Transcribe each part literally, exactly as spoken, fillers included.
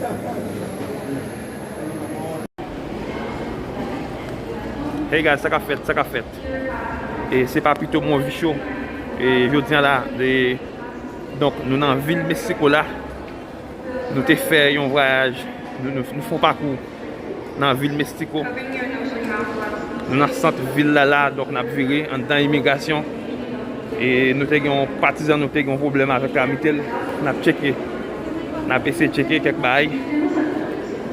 Hey guys, sa k ap fèt, sa k ap fèt? E se Papito Movicho. E jodi a la, e, donk, nou nan vil Meksiko la. Nou te fè yon vwayaj, nou, nou, nou fè yon pakou nan vil Meksiko. Nou nan sant vil la la, donk n ap vire anndan imigrasyon. E nou te gen yon patizan, nou te gen yon pwoblèm avèk Ramitel. N ap tcheke. N ap eseye tcheke kèk bagay.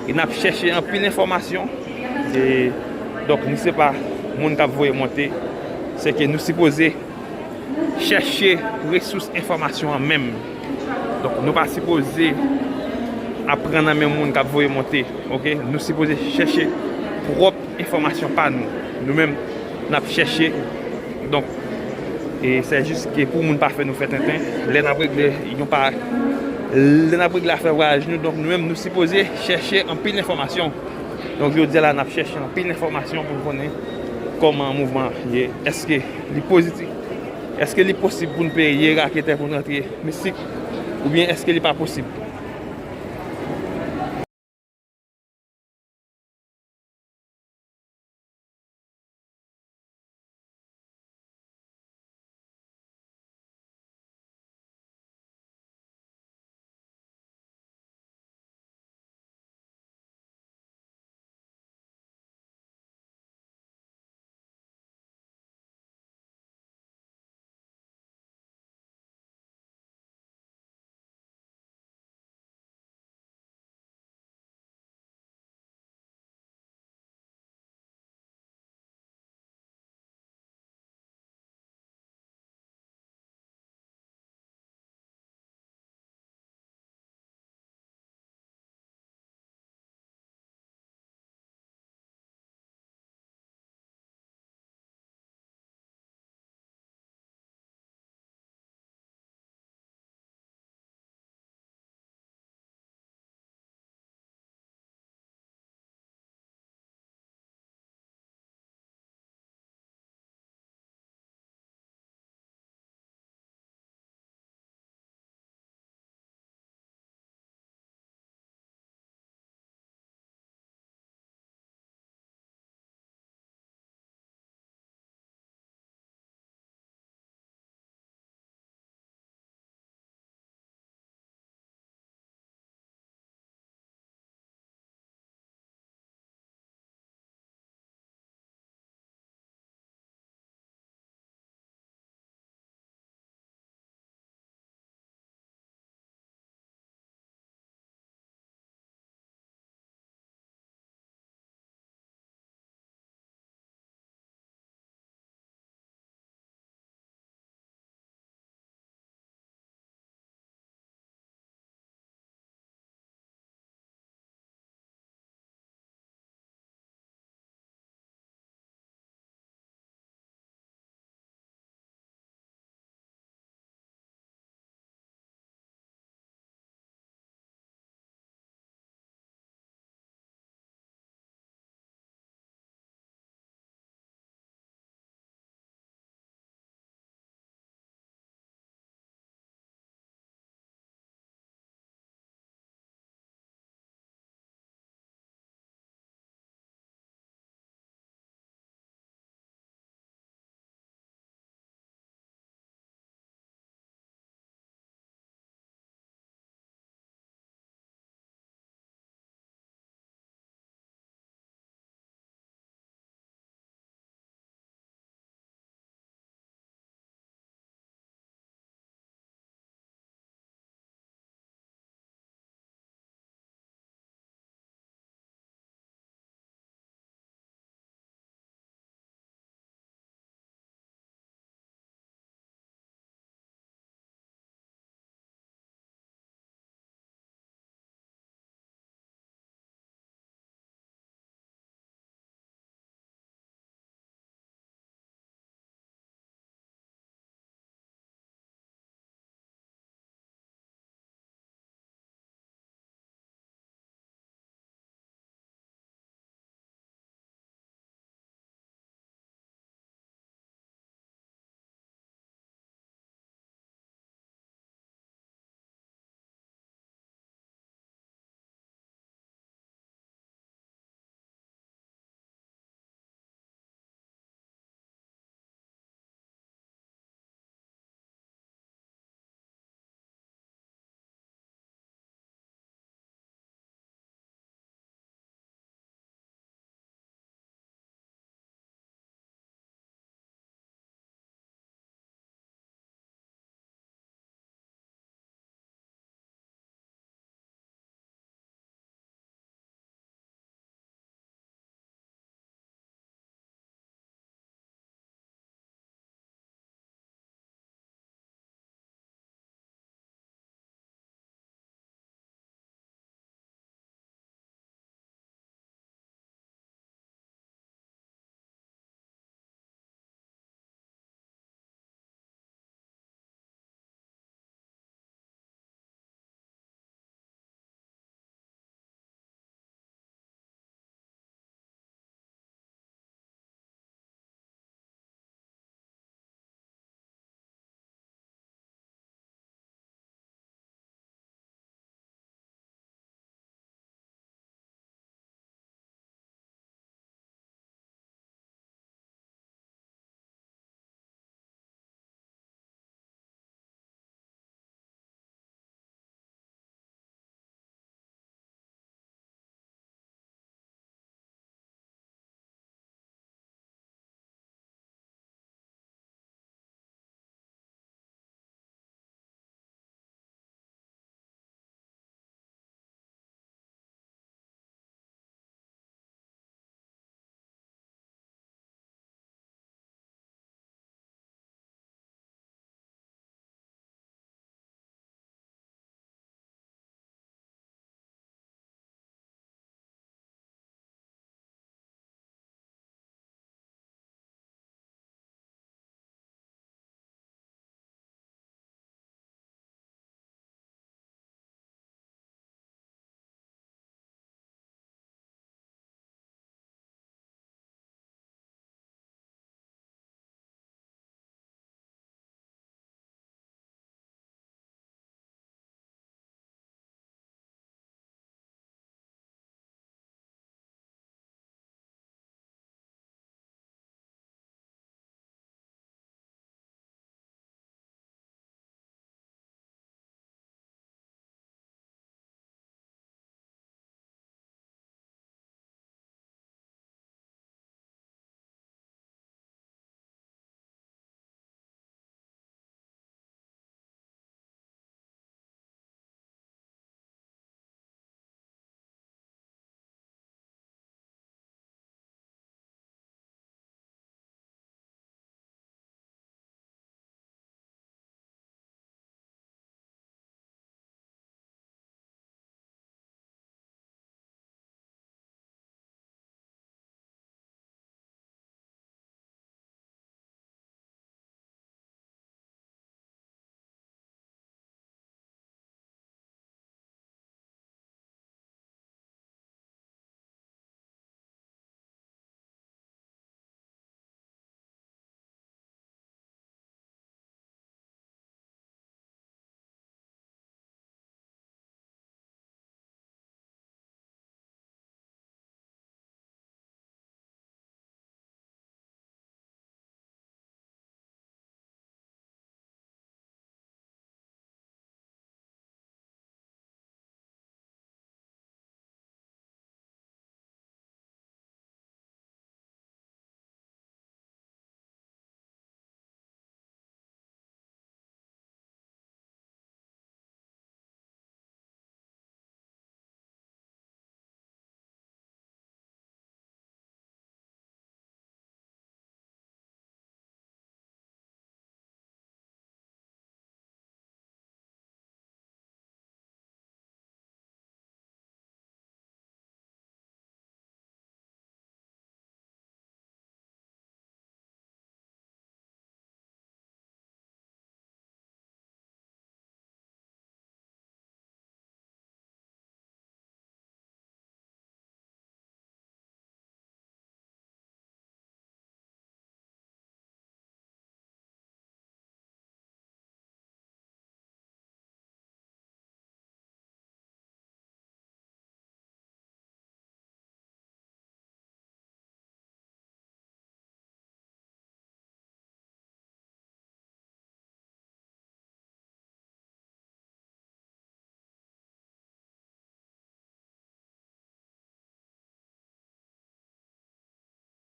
E n ap chèche anpil enfòmasyon. E donk, nou se pa moun k ap voye monte. Se ke nou sipoze chèche resous enfòmasyon an menm. Donk, nou pa sipoze ap pran nan men moun k ap voye monte, oke? Nou sipoze chèche pwòp enfòmasyon pa nou. Nou menm, n ap chèche. Donk, e se jis ke pou moun pa fè nou fè tenten, lè n ap regle yon pa, lè n ap regle afè vwayaj nou, donk nou menm nou sipoze chèche anpil enfòmasyon. Donk, jodi a la, n ap chèche anpil enfòmasyon pou n konnen kòman mouvman an ye. Èske li pozitif? Èske li posib pou n peye raketè pou n rantre Meksik? Oubyen èske li pa posib?